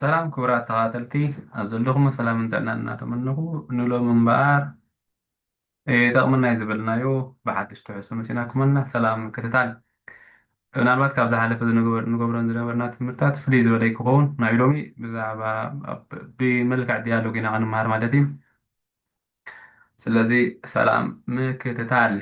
ሰላም ክቡራት ተኸታተልቲ፣ ኣብ ዘለኹም ሰላምን ጥዕናን እናተመነኹ፣ ንሎም እምበኣር ይጠቕመና እዩ ዝበልናዮ ብሓድሽ ትሕዝቶ መፂናኩምና። ሰላም ምክትታል። ምናልባት ካብ ዝሓለፈ ዝንገበር- ንገብሮን ዝነበርና ትምህርታት ፍልይ ዝበለ ክኸውን ናይ ሎሚ ብዛዕባ ኣብ- ብመልክዕ ዲያሎግ ኢና ክንመሃር ማለት እዩ። ስለዚ ሰላም ምክትታል።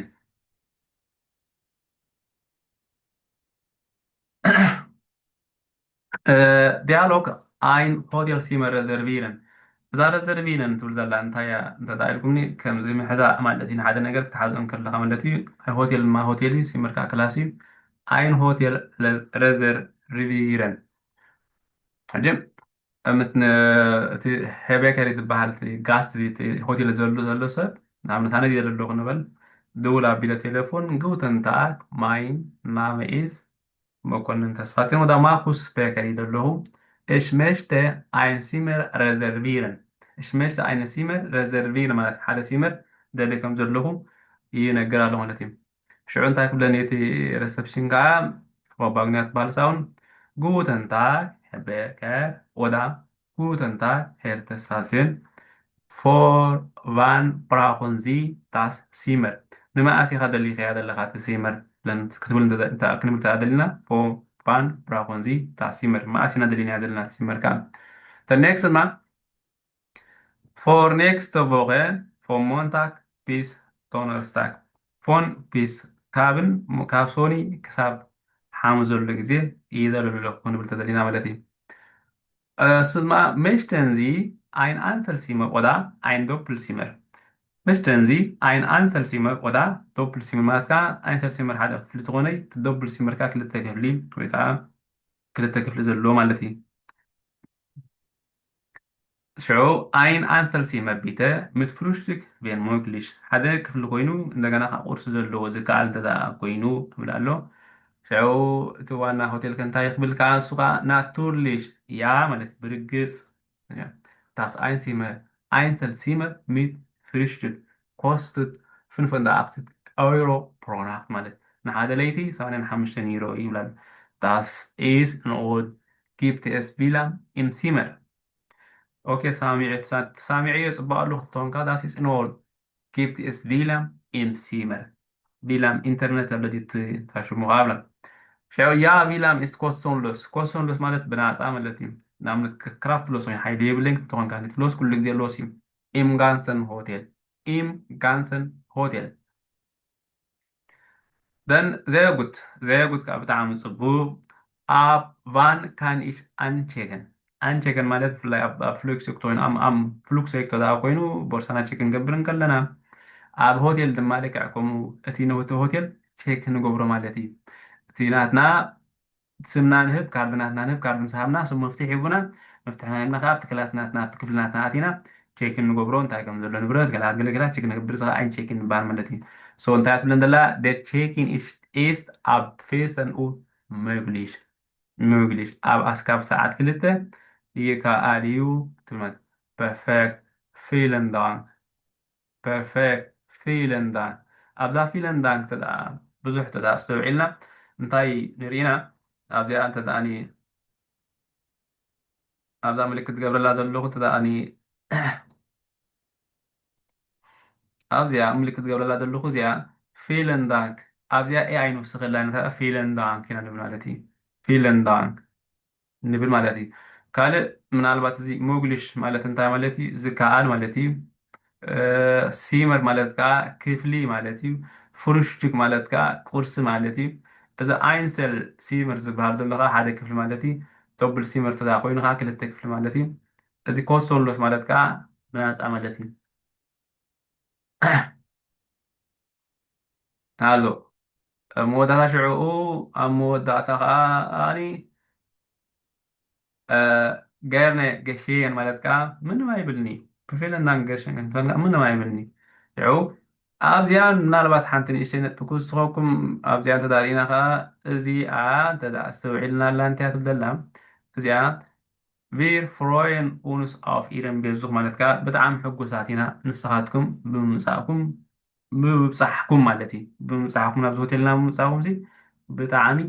Dialog ein Hotelzimmer reservieren። እዛ reservieren ትብል ዘላ እንታይ እያ እንተዳ ኢልኩምኒ፣ ከምዚ ምሕዛእ ማለት እዩ። ንሓደ ነገር ክትሓዝኦ እንከለኻ ማለት እዩ። ሆቴል ድማ ሆቴል እዩ፣ ሲመር ከዓ ክላስ እዩ። Ein Hotel reservieren። ሕጂ እቲ Herberger ዝበሃል እቲ ጋስት እቲ ሆቴል ዘሎ ዘሎ ሰብ ንኣብነት ኣነ እየ ዘለኹ ንበል፣ ድውል ኣቢለ ቴሌፎን፣ Guten Tag, mein Name ist መኮንን ተስፋጽዮን ወዳ ማርኩስ ቤከር ይደለኹ። Ich möchte ein Zimmer reservieren። Ich möchte ein Zimmer reservieren ማለት ሓደ ሲመር ደሊ ከም ዘለኹ ይነግር ኣሎ ማለት እዩ። ሽዑ እንታይ ክብለኒ እቲ reception ከዓ፣ Frau Wagner ትበሃል ሳውን፣ Guten Tag, Herr Becker, oder Guten Tag, Herr Tessfassien. Für wann brauchen Sie das Zimmer? ንመኣስ ኢኻ ደሊኻያ ዘለኻ እቲ ሲመር? ለን- ክትብል እንተ- እንተ- ክንብል እንተ ደሊና፣ Für wann brauchen Sie das Zimmer? መኣስ ኢና ደሊናያ ዘለና እቲ ሲመር ከኣ? The next one, für nächste Woche, von Montag bis Donnerstag. Von bis ካብን ካብ ሶኒ ክሳብ ሓሙስ ዘሎ ግዜ ይደለሉ ኣለኹ ክንብል ተደሊና ማለት እዩ። እሱ ድማ፣ Möchten Sie ein Einzelzimmer oder ein Doppelzimmer? Möchten Sie ein Einzelzimmer oder Doppelzimmer ማለት ከዓ Einzelzimmer ሓደ ክፍሊ ዝኾነ፣ እቲ Doppelzimmer ከዓ ክልተ ክፍሊ ወይ ከዓ ክልተ ክፍሊ ዘለዎ ማለት እዩ። ሽዑ ein Einzelzimmer bitte mit Frühstück wenn möglich፣ ሓደ ክፍሊ ኮይኑ እንደገና ከዓ ቁርሲ ዘለዎ ዝከኣል እንተ ደኣ ኮይኑ ይብል ኣሎ። ሽዑ እቲ ዋና ሆቴል ከ እንታይ ክብል ከዓ ንሱ ከዓ፣ Natürlich, ja ማለት ብርግጽ፣ Das Einzimmer- Einzelzimmer mit Frühstück kostet fünfundachtzig Euro pro Nacht ማለት ንሓደ ለይቲ ሰማንያን ሓሙሽተን ዩሮ ይብል ኣሎ። Das ist in Ordnung. Gibt es Villen im Zimmer? ኦኬ፣ ሰሚዐዮ ጽቡቕ ኣለኹ እንተኾንካ፣ Das ist in Ordnung. Gibt es Villen im Zimmer? Villen im Internet ተብለዲት ታሽሙ ኣብላ። ሽዑ Ja, Villen ist kostenlos። Kostenlos ማለት ብናጻ ማለት እዩ። ንኣብነት ክራፍት ሎስ ወይ ሓይሊ የብለኝ ክትኾንካ፣ እቲ ሎስ ኩሉ ግዜ ሎስ እዩ። Im ganzen Hotel። Im ganzen Hotel። Then sehr gut፣ sehr gut ከዓ ብጣዕሚ ጽቡቕ። Ab wann kann ich einchecken? Einchecken ማለት ብፍላይ ኣብ ኣብ ፍሉክስ ወቅት ኮይኑ ኣብ ኣብ ፍሉክስ ወቅት ደኣ ኮይኑ ቦርሳና ቼክ ክንገብር እንከለና፣ ኣብ ሆቴል ድማ ልክዕ ከምኡ እቲ ነቲ ሆቴል ቼክ ንገብሮ ማለት እዩ። እቲ ናትና ስምና ንህብ፣ ካርድ ናትና ንህብ፣ ካርድ ምስ ሃብና ስም መፍትሕ ሂቡና፣ መፍትሕና ሂብና ከዓ ኣብቲ ክላስ ናትና ኣብቲ ክፍሊ ናትና ኣቲና ቼክ እንገብሮ እንታይ ከም ዘሎ ንብረት ገለ ገለ ገለ ቼክ ንገብር ዝኸዓ ein check-in ንበሃል ማለት እዩ። So እንታይ ትብለን ዘላ? Der Check-in ist ist ab vierzehn Uhr möglich። Möglich ኣብ ኣስካብ ሰዓት ክልተ ይከኣል እዩ ትብል ማለት። Perfekt, vielen Dank። Perfekt, vielen Dank። ኣብዛ vielen Dank ተደኣ ብዙሕ ተደኣ ኣስተውዒልና እንታይ ንርኢና ኣብዚኣ እንተ ደኣኒ ኣብዛ ምልክት ዝገብረላ ዘለኹ እንተ ደኣኒ ኣብዚኣ ምልክት ዝገብረላ ዘለኹ እዚኣ vielen Dank ኣብዚኣ ኤኣይ ንውስኸላ ነታ vielen Dank ኢና ንብል ማለት እዩ። Vielen Dank ንብል ማለት እዩ። ካልእ ምናልባት እዚ möglich ማለት እንታይ ማለት እዩ? ዝከኣል ማለት እዩ። Zimmer ማለት ከዓ ክፍሊ ማለት እዩ። Frühstück ማለት ከዓ ቁርሲ ማለት እዩ። እዚ Einzelzimmer ዝበሃል ዘሎ ከዓ ሓደ ክፍሊ ማለት እዩ። Doppelzimmer ተዳ ኮይኑ ከዓ ክልተ ክፍሊ ማለት እዩ። እዚ kostenlos ማለት ከዓ ብናፃ ማለት እዩ። Also መወዳእታ ሽዕኡ ኣብ መወዳእታ ከዓ gerne geschehen ማለት ከዓ ምንም ኣይብልኒ። Vielen Dank geschehen ምንም ኣይብልኒ። ሽዑ ኣብዚኣ ምናልባት ሓንቲ ንእሽተይ ነጥቢ ክውስኸኩም ኣብዚኣ እንተዳሪእና ከዓ እዚኣ እንተ ኣስተውዒልና ኣላ እንታይ ትብለላ እዚኣ Wir freuen uns auf Ihren Besuch ማለት ከዓ ብጣዕሚ ሕጉሳት ኢና ንስኻትኩም ብምምፃእኩም ብምብፃሕኩም ማለት እዩ። ብምብፃሕኩም ናብዚ ሆቴልና ብምምፃእኩም ሲ ብጣዕሚ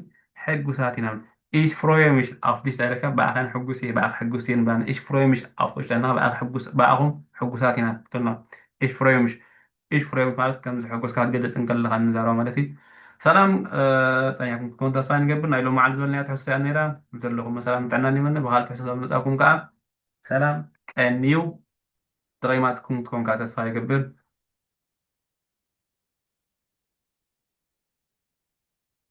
ሕጉሳት ኢና። Ich freue mich auf dich ዳይረካ ብኣኸን ሕጉስ እየ ብኣኸ ሕጉስ እየ ንባን ich freue mich auf dich ዳና ብኣኸ ሕጉስ ብኣኹም ሕጉሳት ኢና ክትልና ich freue mich ich freue mich ማለት ከም ዝሕጎስካ ክትገልጽ እንከለኻ ንዛረባ ማለት እዩ። ሰላም ጸኒሕኩም ክትከውን ተስፋ ንገብር። ናይ ሎም መዓል ዝበልናዮ ትሕዝቶ እያ ነይራ። ዘለኹም ሰላም ጥዕና ይመነ። ብኻል ትሕዝቶ መጻእኩም ከዓ ሰላም ቀንዩ ተቐይማትኩም ክትኮን ከዓ ተስፋ ይገብር።